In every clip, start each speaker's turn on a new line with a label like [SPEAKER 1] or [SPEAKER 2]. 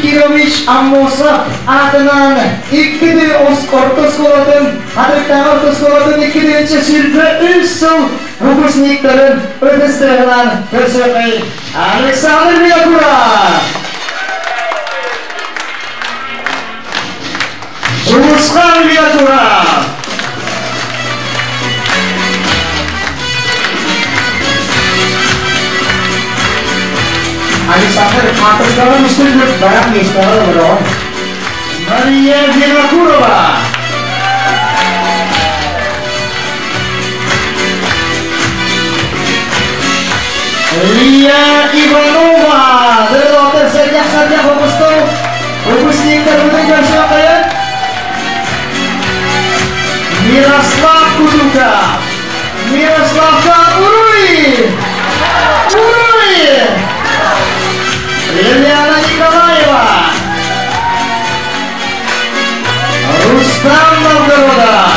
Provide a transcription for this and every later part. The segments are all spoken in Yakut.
[SPEAKER 1] Кирович Аммосов аатынан икки орто оскуолатын, Хатырыктааҕы орто оскуолатын 2023 сыл выпускниктарын ытыстырыгынан көрсүөхэй Александр Винокуров! Дьулусхан Винокуров! Александр хаартыскаҕа үстүллүк баран миэстэҕэ олороҕун. Мария Винокурова! Лия Иванова! Дырылоттар сэргэх-сэргэх выпустов выпускниктарбытын көрсүөххэйин. Мирослав Кутука! Мирославка Уруй! Уруй! Лилиана Николаева! Рустам Новгородов!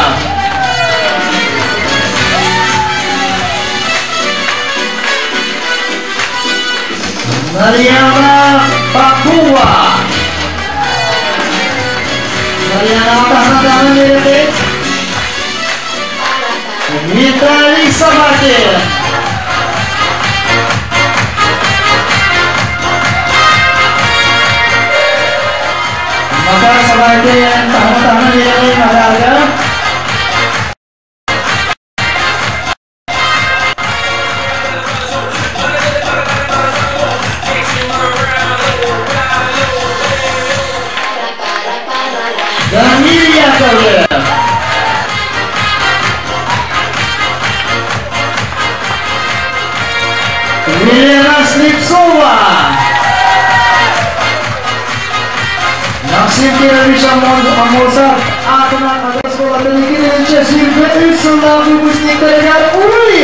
[SPEAKER 1] Марьяна Бакула! Марьяна Тахадан Виталий Собакин! Макар Собакин, Тахадан Макарга. Данил Яковлев! Елена Слепцова! Максим Кирович Амосов атынан оскуолатын 2023 сыллаах выпускниктарыгар уруй!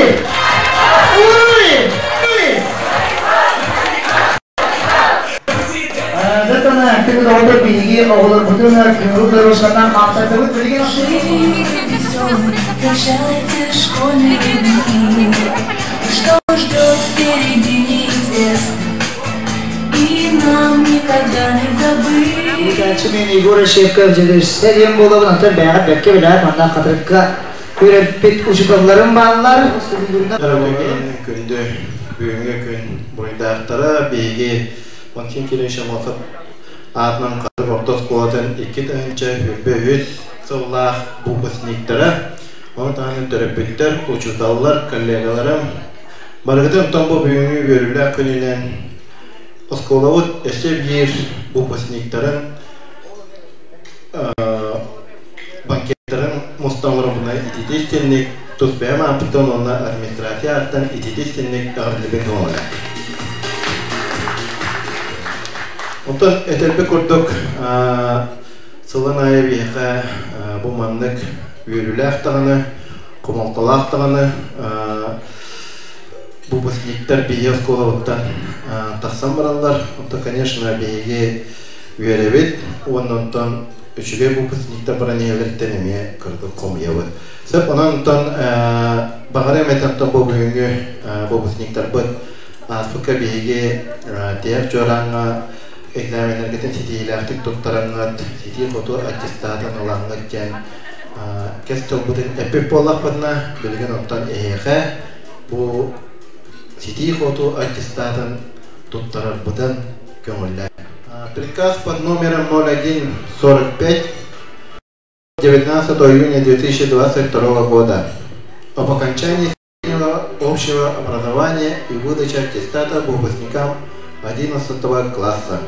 [SPEAKER 1] Уруй! Дэтана күн оҕото биһиги оҕолорбутун кыһыл дорожкатан хаамсардыбыт билигин.
[SPEAKER 2] Прощайте, школьные дни. Что ждет впереди, неизвестно. И нам никогда не забыть.
[SPEAKER 1] Ыытааччы мен Егор Ощепков дьөдүссэ диэн буолабын, онтон бэйэҕит бэркэ билэр манна Хатырыкка үөрэппит учууталларым бааллар.
[SPEAKER 3] Күндү бүгүҥҥү күн буруйдаахтара биһиги Максим Кирович Аммосов аатынан Хатырык орто оскуолатын 2023 сыллаах выпускниктара, ону таһынан төрөппүттэр, учууталлар, коллегаларым, барыгытын оттон бу бүгүҥҥү үөрүүлээх күнүнэн оскуолабыт өссө биир выпускниктарын банкеттарын мустан олоробуна итити истинник тус бэйэм ааппыттан уонна администрация ааттан итити истинник эҕэрдэлэбин оҥоро. Онтон этэрбит курдук сылын аайы биһиэхэ бу маннык үөрүүлээх даҕаны, хомолтолоох даҕаны выпускниктар биһиги оскуолабыттан тахсан бараллар. Онтон, конечно, биһиги үөрэбит уонна онтон үчүгэй выпускниктар баран иһэлэриттэн эмиэ кырдык хомуйабыт. Сөп, онон онтон баҕарыам этэ онтон бу бүгүҥҥү выпускниктарбыт ааспыкка биһиги тиһэх чуорааҥҥа экзаменнаргытын ситиһиилээхтик туттараҥҥыт, ситии-хоту аттестатын ылаҥҥыт диэн кэс тылбытын эппит буоллахпытына, билигин онтон эһиэхэ бу ситии-хоту аттестатын туттарарбытын көҥүллээн. Приказ под номером 0145 19 июня 2022 года об окончании среднего общего образования и выдаче аттестата выпускникам 11 класса.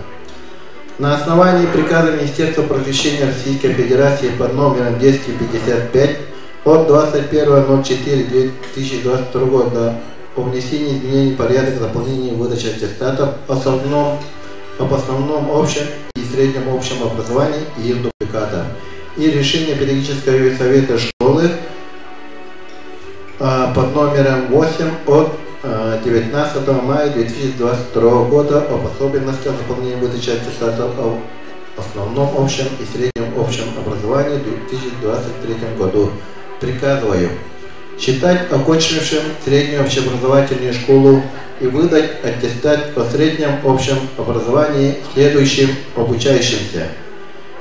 [SPEAKER 3] На основании приказа Министерства просвещения Российской Федерации под номером 255 от 21.04.2022 года о внесении изменений в порядок заполнения и выдачи аттестатов об основном общем и среднем общем образовании и их дубликатов и решение педагогического совета школы под номером 8 от 19 мая 2022 года об особенностях заполнения выдачи аттестатов о основном общем и среднем общем образовании в 2023 году. Приказываю. Считать окончившим среднюю общеобразовательную школу и выдать аттестат о среднем общем образовании следующим обучающимся.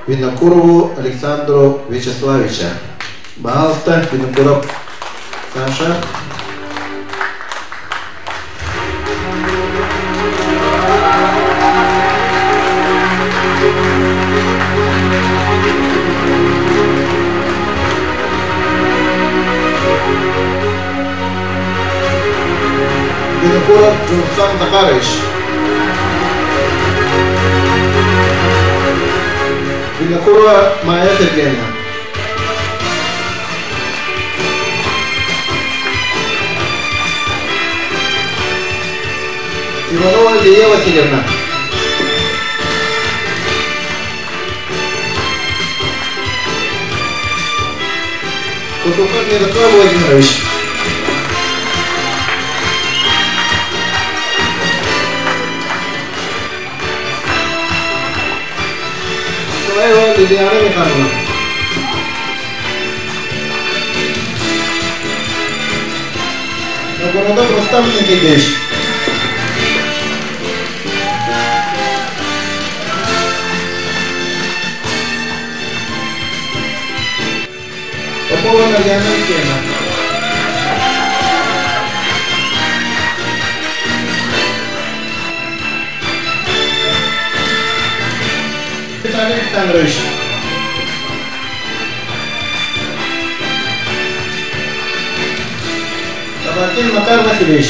[SPEAKER 3] Винокурову Александру Вячеславовича. Пожалуйста, Винокуров Саша. Винокуров Джунсан Захарович. Винокурова Майя Сергеевна. Иванова Лия Васильевна. Кутуков Мирослав Владимирович. Николаева Лилиана Михайловна. Новгородов Рустам Никитич. Попова Марьяна Алексеевна. Виталий Александрович. Табакин Макар Васильевич.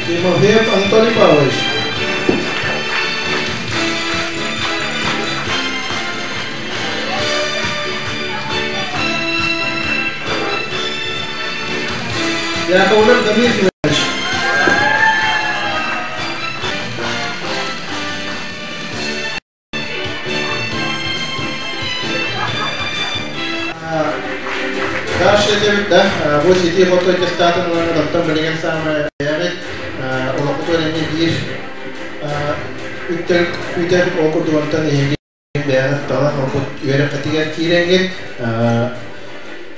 [SPEAKER 3] Тимофеев Анатолий Павлович. Яковлев Дамир Семенович. Дальше да, бу сити хоту аттестатын ылан оттон билигин саамай бэйэҕит олоххутугар эмиэ биир үктэл күүтэр ол курдук онтон эһиги бэйэҕит талан ылбыт үөрэххитигэр киирэҥҥит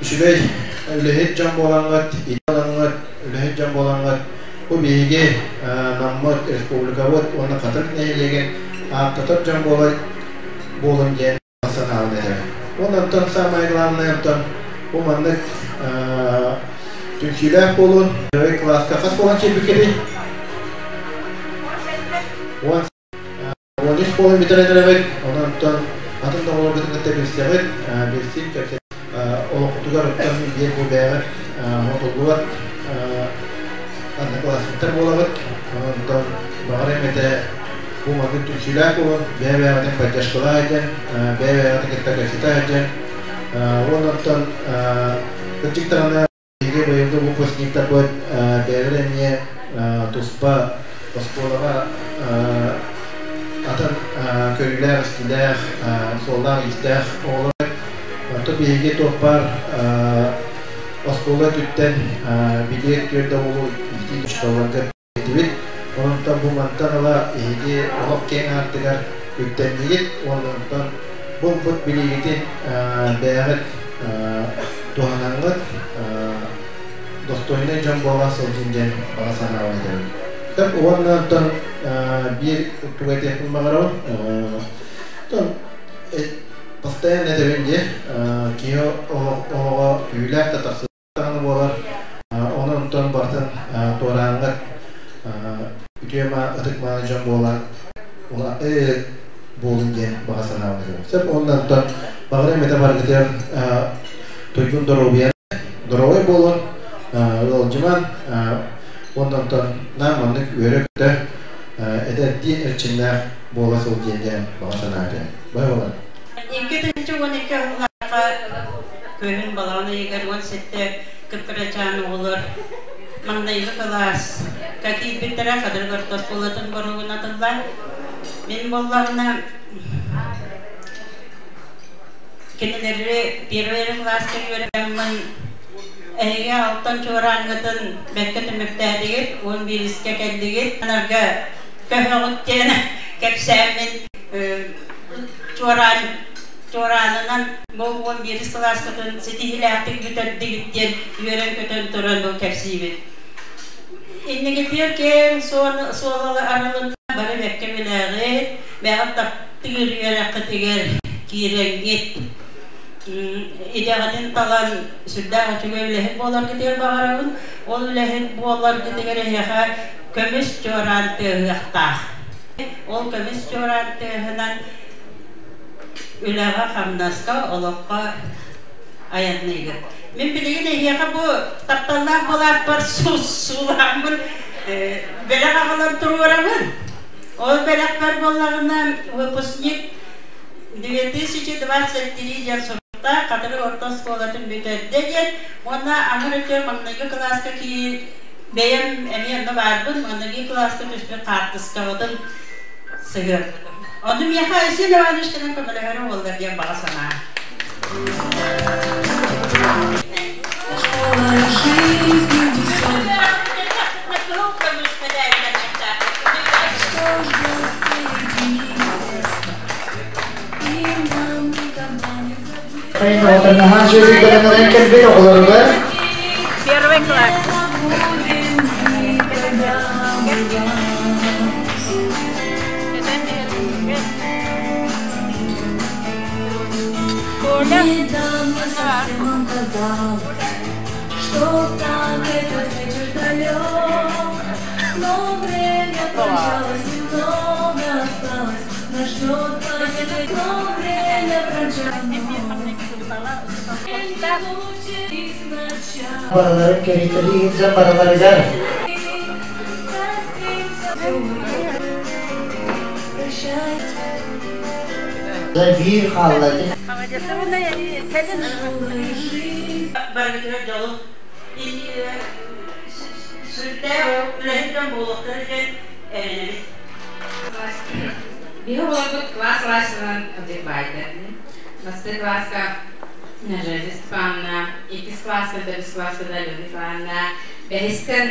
[SPEAKER 3] үчүгэй үлэһит дьон буолаҥҥыт, идэ үлэһит дьон буолаҥҥыт бу биһиги Наммыт республикабыт уонна Хатырык нэһилиэгин ааттатар дьон буолан буолун диэн санаабын этэбин. Уонна онтон самое главное онтон бу маннык түмсүүлээх буолун. Первый кылааска хас буолан киирбиккитий? 13 буолан бүтэрэн эрэбит. Онон онтон атын да оҕолоргутун кытта билсэҕит, билсин, кэпсэт олоххутугар оттон биир бу бэйэҕит оҥотуллубат одноклассниктар буолаҕыт. Онон онтон баҕар эмэтэ бу маннык түмсүүлээх буолун, бэйэ-бэйэҕитин поддержкалаах сылдьан, бэйэ-бэйэҕитин кытта кэпсэтэ сылдьан, уонна оттон кырдьык даҕаны биһиги быйылгы выпускниктарбыт бэйэлэрэ эмиэ туспа оскуолаҕа атын көрүүлээх-истиилээх, суоллаах-иистээх оҕолор. Оттон биһиги туох баар оскуола өттүттэн билиэт түөрдэ уолу иитии учууталларга биэрдибит. Онтон бу мантан ыла эһиги олох киэҥ аартыгар үктэннигит уонна онтон бу ылбыт билиигитин бэйэҕит туһанаҥҥыт достойнай дьон буола сылдьын диэн баҕа санаабын этэбин. Уонна онтон биир тугу этиэхпин баҕарабын. Оттон постоянно этэбин дии, киһи олоҕо түүлээх да тахсыы даҕаны буолар. Онон онтон барытын туорааҥҥыт үтүө ытык мааны дьон буола буолун диэн баҕа санаабын этэбин. Сөп уонна онтон баҕарыам этэ барыгытыгар туйгун доруобуйа доруобай буолун, ыалдьыман уонна онтон наам маннык үөрэ-көтө эдэрдии эрчимнээх буола сылдьыа диэн баҕа санаа этэ. Бай буолан.
[SPEAKER 4] 2012 сыллаахха күһүн балаҕан ыйыгар 17 кыпкырачаан оҕолор маҥнайгы кылааска киирбиттэрэ Хатырык орто оскуолатын боруогун атыллаан. Мин буоллаҕына кинилэри первый эрэ кылааска үөрэммин эһиги алтан чуораангытын бэркэ түмүктээтигит, 11-искэ кэллигит. Анарга көһөҕүт диэн кэпсээммин чуораан Чуораанынан бу 11 кылааскытын ситиһилээхтик бүтэрдигит диэн үөрэн-көтөн туран бу кэпсиибит. Иннигитигэр киэҥ суолалы арылын бары бэккэ билэҕит, бэҕэ таптыыр үөрэххитигэр киирэҥҥит. Идэҕитин талан сүрдээх үчүгэй үлэһит буоларгытыгар баҕарабын. Ол үлэһит буоларгытыгар эһиэхэ көмүс чуораан тыаһыахтаах. Ол көмүс чуораан тыаһынан үлэҕэ-хамнаска, олоххо айанныыгыт. Мин билигин эһиэхэ бу тапталлаах былааппар суулааммын бэлэх аҕалан туруорабын. Ол бэлэхпэр буоллаҕына выпускник 2023 диэн суруктаах Хатырык орто оскуолатын бүтэрдэ диэн уонна аҥыр өтө маҥнайгы кылааска киир бэйэм эмиэ онно баарбын маҥнайгы кылааска түспүт хаартыскабытын сыһыарбытым. Ону миэхэ Айсен Иванович кэлэн көмөлөһөрө буоллар диэн баҕа санаа.
[SPEAKER 5] Первый класс.
[SPEAKER 2] Недавно совсем вам казалось, что так этот вечер далек, но время промчалось, немного осталось, нас ждет последний, но время промчалось.
[SPEAKER 1] Барыларын кэрийтэлии сылдьан барыларыгар биир хаалла
[SPEAKER 4] Барыгытыгар дьолу сүрдээх үлэһит дьон буолуохтара диэн эрэнэбит.
[SPEAKER 6] Биһи оҕолорбут класс классынан баайда. Бастакы класска Надежда Степановна, иккис класска, төрдүс класска Алена Николаевна, бэһистэн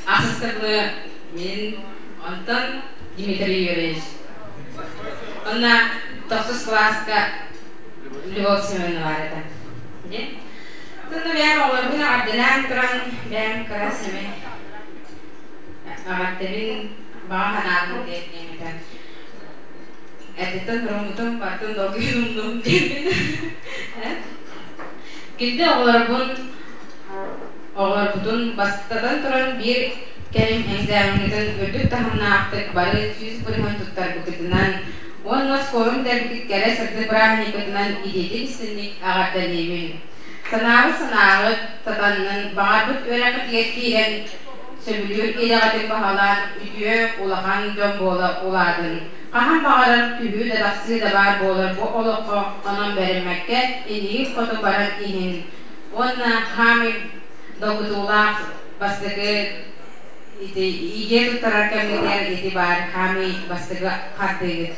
[SPEAKER 6] ахсыска дылы мин, онтон Дмитрий Юрьевич. Онно тохсус класска Любовь Семеновна баар этэ. Тунна бэйэм оҕолорбун эҕэрдэлээн туран, бэйэм кыра сэмэй эҕэрдэбин баҕа санаабын тиэрдиэм этэ. Эрдэттэн туруммутум, бартын долгуйан умнум диэбин. Килде оҕолорбун оҕолорбутун бастатан туран биир кэлим экзамеҥҥытын үрдүк таһымнаахтык бары 100% туттарбыккытынан уонна оскуолам дэлбит кэрэ сырдык бырааһынньыккытынан итиитик истинник эҕэрдэлиибин. Санаабыт санааҕыт сатаннын, баҕарбыт үөрэххитигэр киирэн сөбүлүүр идэҕитин баһылаан үтүө улахан дьон буола улаатын. Хаһан баҕарар түһүү да тахсыы да баар буолар бу олоххо онон бэриммэккэ иннигит хоту баран иһин уонна хаамый долгутуулаах бастакы ити иигэ туттарар кэмҥитигэр ити баар хаамый бастакы хардыыгыт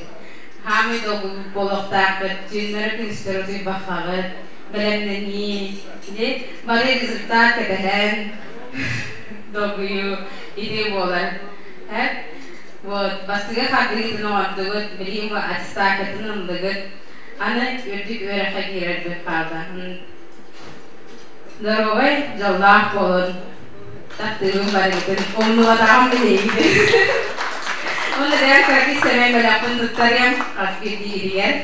[SPEAKER 6] хаамый долгуйбут буолуохтааххыт түүннэри күнүстэри утуйбаххаҕыт бэлэмнэнии ити бары результат кэтэһэн долгуйуу ити буолар вот бастакы хардыыгытын оҥордугут билигин бу аттестаккытын ыллыгыт аны үрдүк үөрэххэ киирэрбит хаалла доруобай дьоллоох буолун таптыыбын барыгытын умнубатаҕым билиигитин уонна бэйэм кыракый сэмэй бэлэхпин туттарыам хас биирдиигитигэр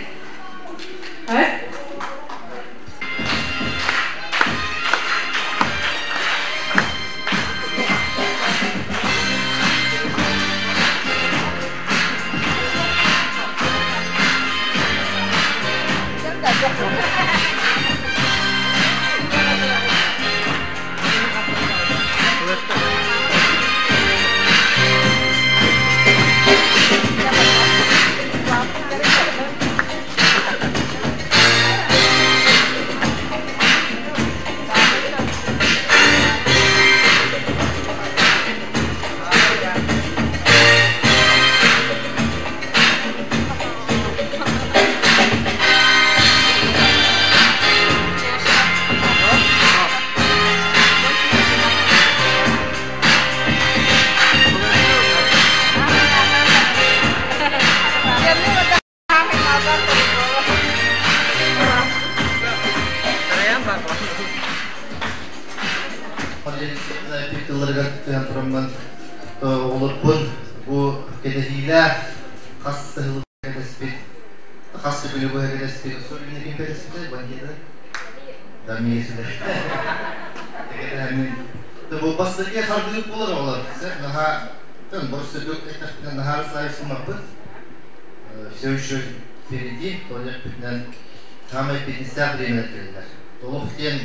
[SPEAKER 7] кыттыһан тураммын оҕолорбун бу кэтэһиилээх хас да сыл кэтэспит, хас да күнү быһа кэтэспит, ким кэтэспитэ, бандиты? Да, Бу бастакы хардыы буолар оҕолор. Наһаа наһаа сыммаппыт. Все еще впереди, туалет самое 50 время кэллэр. Олох диэн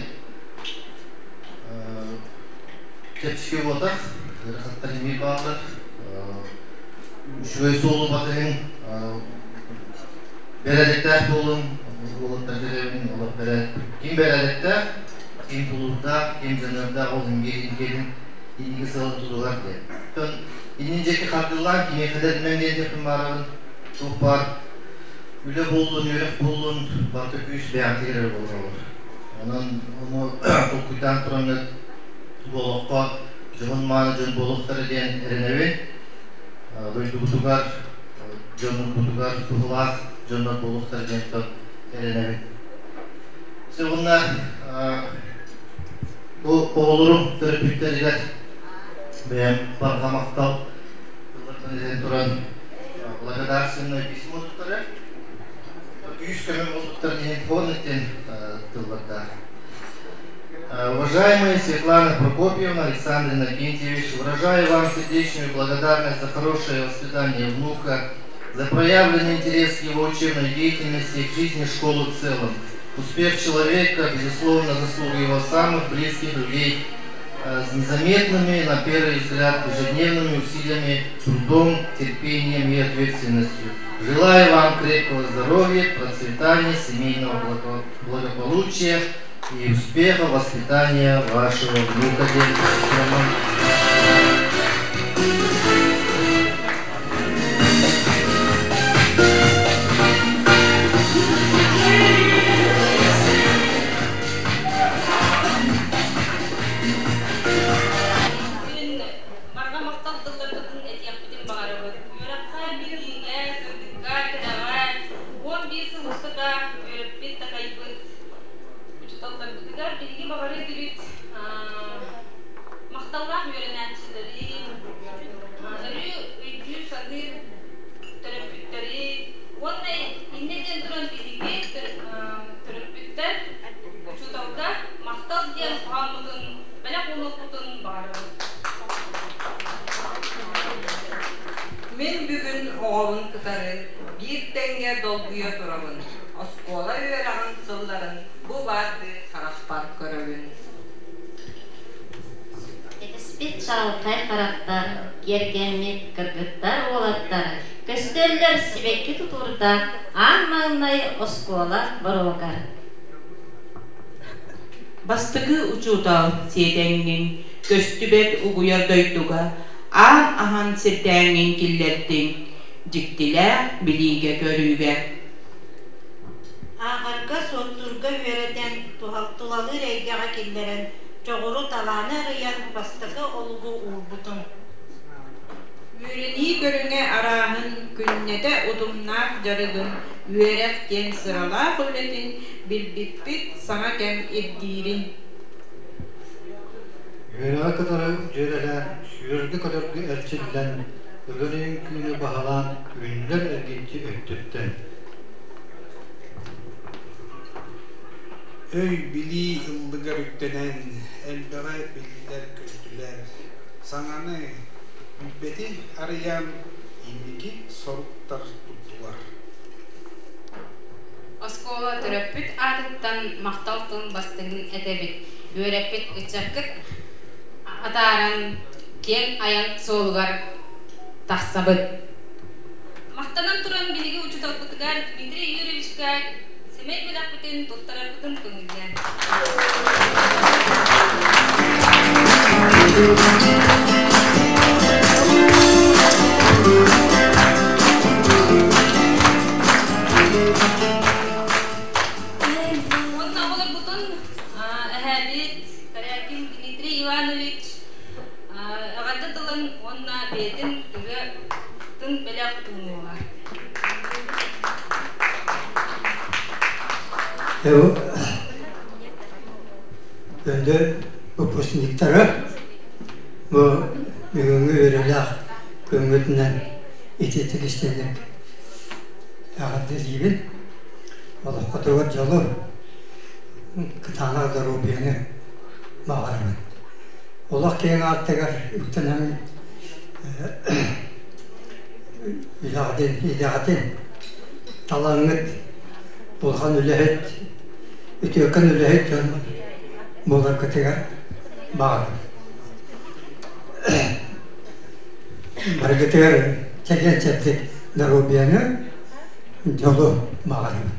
[SPEAKER 7] чэпчэки буолбатах, ыарахаттар эмиэ бааллар. Үчүгэй суолу батыһыҥ, бэрээдэктээх буолуҥ, уолаттар кэлэбин, олох бэрээт. Ким бэрээдэктээх, ким тулуурдаах, ким дьаныардаах ол инги инники сыалын тутуһар диэн. Оттон иннин диэки хардыылаан кимиэхэ да этимэҥ диэн диэхпин баарабын. Туох баар үлэ буоллун, үөрэх буоллун, барыта күүс бэйэҕитигэр эрэ буолар. Онон ону толкуйдаан тураҥҥыт бу олоххо дьоһун-мааны дьон буолуохтара диэн эрэнэбин. Дойдубутугар, дьоннорбутугар туһулаах дьоннор буолуохтара диэн эрэнэбин. Уонна бу оҕолорум төрөппүттэригэр бэйэм барҕа махтал тылларбын этэн туран благодарственное письмо туттарар. Күүс-көмө буолбуттар диэн фон диэн тыллардаах. Уважаемая Светлана Прокопьевна, Александр Иннокентьевич, выражаю вам сердечную благодарность за хорошее воспитание внука, за проявленный интерес к его учебной деятельности и к жизни школы в целом. Успех человека, безусловно, заслуга его самых близких людей с незаметными, на первый взгляд, ежедневными усилиями, трудом, терпением и ответственностью. Желаю вам крепкого здоровья, процветания, семейного благополучия и успеха воспитания вашего внука.
[SPEAKER 6] Барҕа махтал тылларбытын этиэхпитин баҕарабыт. Үөрэххэ, билиигэ, сырдыкка, кэрэҕэ 11 сыл устата үөрэппит, такайбыт учууталларбытыгар биһиги баҕарыы этибит махталлаах үөрэнээччилэри, өрүү өйдүүр-саныыр төрөппүттэри уонна инньэ диэн туран биһиги төрөппүттэр учууталга махтал диэн хоһооммутун бэлэх уунуохпутун баҕарабыт.
[SPEAKER 8] Мин бүгүн оҕобун кытары биир тэҥҥэ долгуйа турабын. Оскуола үөрэҕин сылларын бу баардыы харахпар көрөбүн.
[SPEAKER 9] Кэтэспит чаҕылхай харахтар, киэргэммит кыргыттар, уолаттар көстөллөр сибэкки тутуурдаах аан маҥнай оскуола боруогар.
[SPEAKER 10] Бастакы учуутал сиэтэҥҥин көстүбэт угуйар дойдуга аан аһан сирдээҥҥин киллэрдиҥ, дьиктилээх билиигэ-көрүүгэ.
[SPEAKER 4] Ааҕарга, суоттуурга үөрэтэн, тулалыыр эйгэҕэ киллэрэн, дьоҕуру, талааны арыйан бастакы олугу уурбутум.
[SPEAKER 11] Үөрэнии көрүҥэ арааһын, күннэтэ утумнаах дьарыгын, үөрэх диэн сыралаах үлэтин билбиппит саҥа кэм ирдиирин.
[SPEAKER 12] Үөрэҕи кытары дьүөрэлээн, сүүрэргэ-көтөргө эрчиллэн, ырыаны үҥкүүнү баһылаан үүннэр эргиччи өттүттэн.
[SPEAKER 13] Өй-билии ыллыгар үктэнэн, элбэҕи биллилэр-көрдүлэр. Саҥаны, билбэти арыйан, инники соруктар туттулар.
[SPEAKER 6] Оскуола төрөппүт аатыттан махтал тыл бастыҥын этэбит. Үөрэппит ыччаккыт атааран киэҥ айан суолугар тахсабыт. Махтанан туран биһиги учууталбытыгар Дмитрий Юрьевичка сэмэй бэлэхпитин туттарарбытын көҥүллээн. Уонна оҕолорбутун эһээбит Корякин Дмитрий Иванович эҕэрдэ тылын уонна бэйэтин ырыатын бэлэх уунуоҕа.
[SPEAKER 12] Күндү выпускниктары, бу
[SPEAKER 14] Бүгүҥҥү үөрүүлээх күҥҥүтүнэн итиитик истиҥник эҕэрдэлиибин. Олоххутугар дьолу, кытаанах доруобуйаны баҕарабын. Олох киэҥ аартыгар үктэнэн үлэҕитин, идэҕитин талаҥҥыт улахан үлэһит, үтүөкэн үлэһит дьон буоларгытыгар баҕарабын. Барыгытыгар чэгиэн-чэбдик доруобуйаны, дьолу баҕарабын.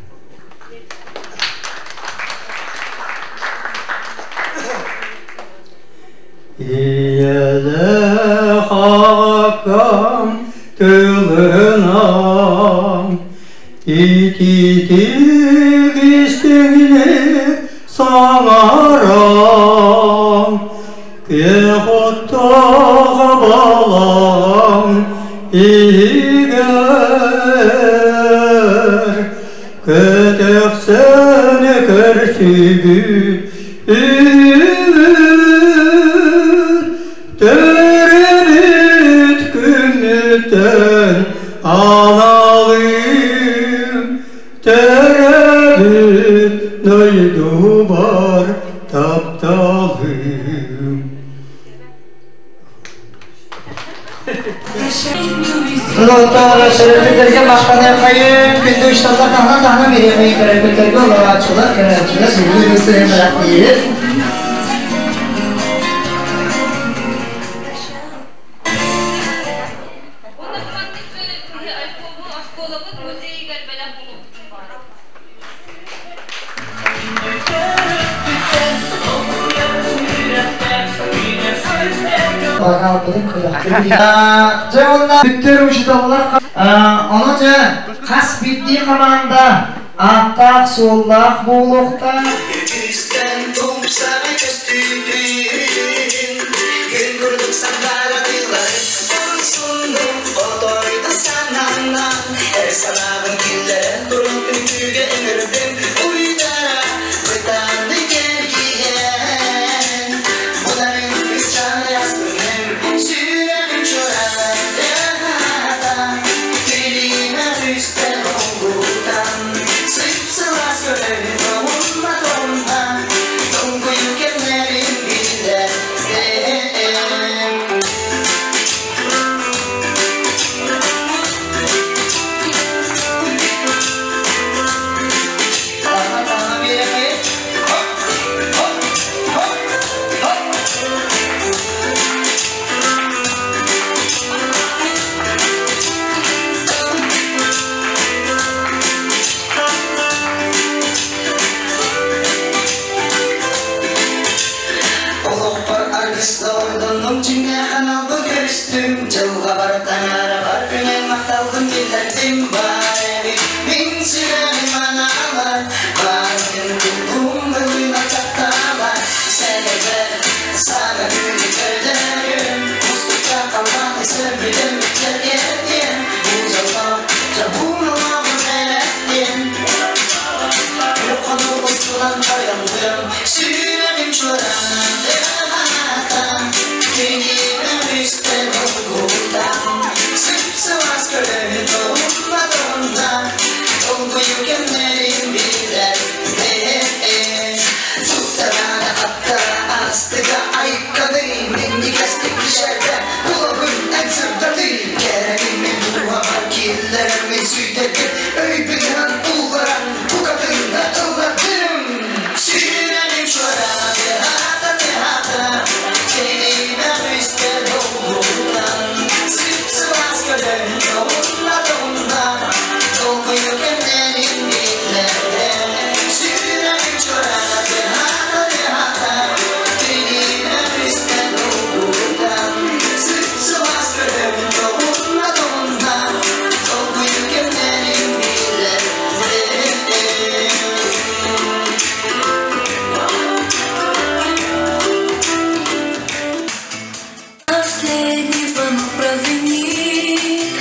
[SPEAKER 14] Ийэлээх аҕаккам тылынан итиитик истиҥник саҥаран күөх оттоох балаҕан иһигэр көтөхсөн көрсүбүт төрөөбүт күммүттэн аналым төрөөбүт дойдубар тапталым.
[SPEAKER 1] Сылоттоҕор төрөппүттэргэ махтаныаххайын, күндү учууталлар таһынан таһынан биһиэхэ төрөппүттэргэ олорооччулар, көрөөччүлэр бүгүҥҥү быыстарыгын бэлэхтиибит. Дьэ уонна бүттэр учууталлар ону дьэ хас биирдии хамаанда ааттаах-суоллаах буолуохтаах.
[SPEAKER 15] Үстэн тупсаҕай көстүүтүн күн курдук сандаара тыылларын Суннум хотойду сананан эр санаабын киллэрэн туран үҥкүүгэ ыҥырдым уйдара бытааннык эргийэн Бунарын кыысчааны астынным сүрэҕим чураата Тилиимэ үстэн оҥкутан сып-сылаас көрөбүн тоҥунна тоҥна Тоҥкуйу кэмнэрин биллэр Олохпор аргыстаҕын дьиҥнээх аналбын көрүстүм Дьылҕабар таҥарабар күнэн махталбын киллэрдим Баар эбит мин сүрэҕим анаабар Бааргын куллум быһыына таптаабар Сэгэрбэр саҥа күнү көрдөрүм Мустукка халлааны сөргүтэн кэргэтиэм Бу дьоллоох дьоһун олоҕу бэлэхтиэм Күөх хонуу устунан тойонтуом Сүрэҕим чуораан тыаһаата Кинигэ үстэн долгутан Сып-сылаас көрөбүн тоһунна тоһунна Долгуйу кэмнэрин билэр Туттарана хаттара астыга айкканый Минньигэстик мичээрдэ булабын эн сырдатый Кэрэбин мин дууһабар киллэрэн мин сүүйтэрбит Өйбүн улларан букатын да ыллардым Сүрэҕим чуораан тыаһаата тыаһаата Кинигэ үстэ долгутан Сып-сылаас көрөн тоһунна тоһунна Долгуйу кэмнэрин биллэрдэ Сүрэҕим чуораан тыаһаата тыаһаата Кинигэ үстэ долгутан Сып-сылаас көрөн тоһунна тоһунна Долгуйу кэмнэрин биллэрдэ
[SPEAKER 2] Последний звонок прозвенит,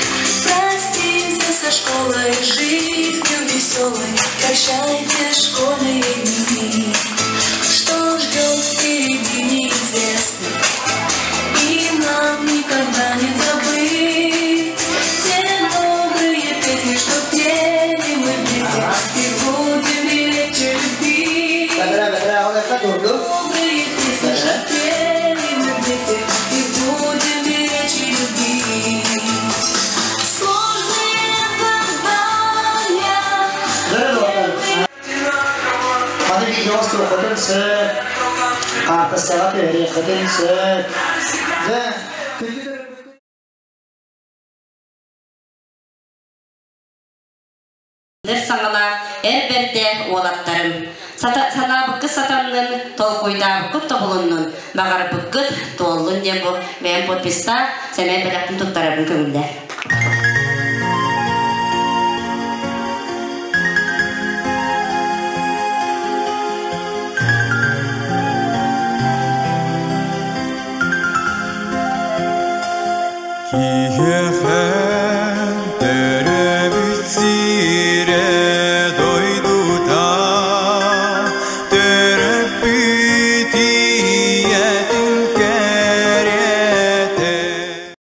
[SPEAKER 2] Простимся со школой, жизнью веселой, Прощайте школьные дни. Что ждет впереди, неизвестно, И нам не
[SPEAKER 1] курдук.
[SPEAKER 2] Долгие песни пели мы вместе и будем беречь и любить. Сложные задания.
[SPEAKER 1] Маны видео устуоххутун сөп, хаартыскаҕа түһэриэххитин сөп. Дьэ, күндү
[SPEAKER 9] Эр саҥалаах, эр бэрдээх уолаттарым, санаабыккыт сатаннын, толкуйдаабыккыт тобулуннун, баҕарбыккыт туоллун диэн бу бэйэм подпистаах сэмэй бэлэхпин туттарабын көҥүллэр.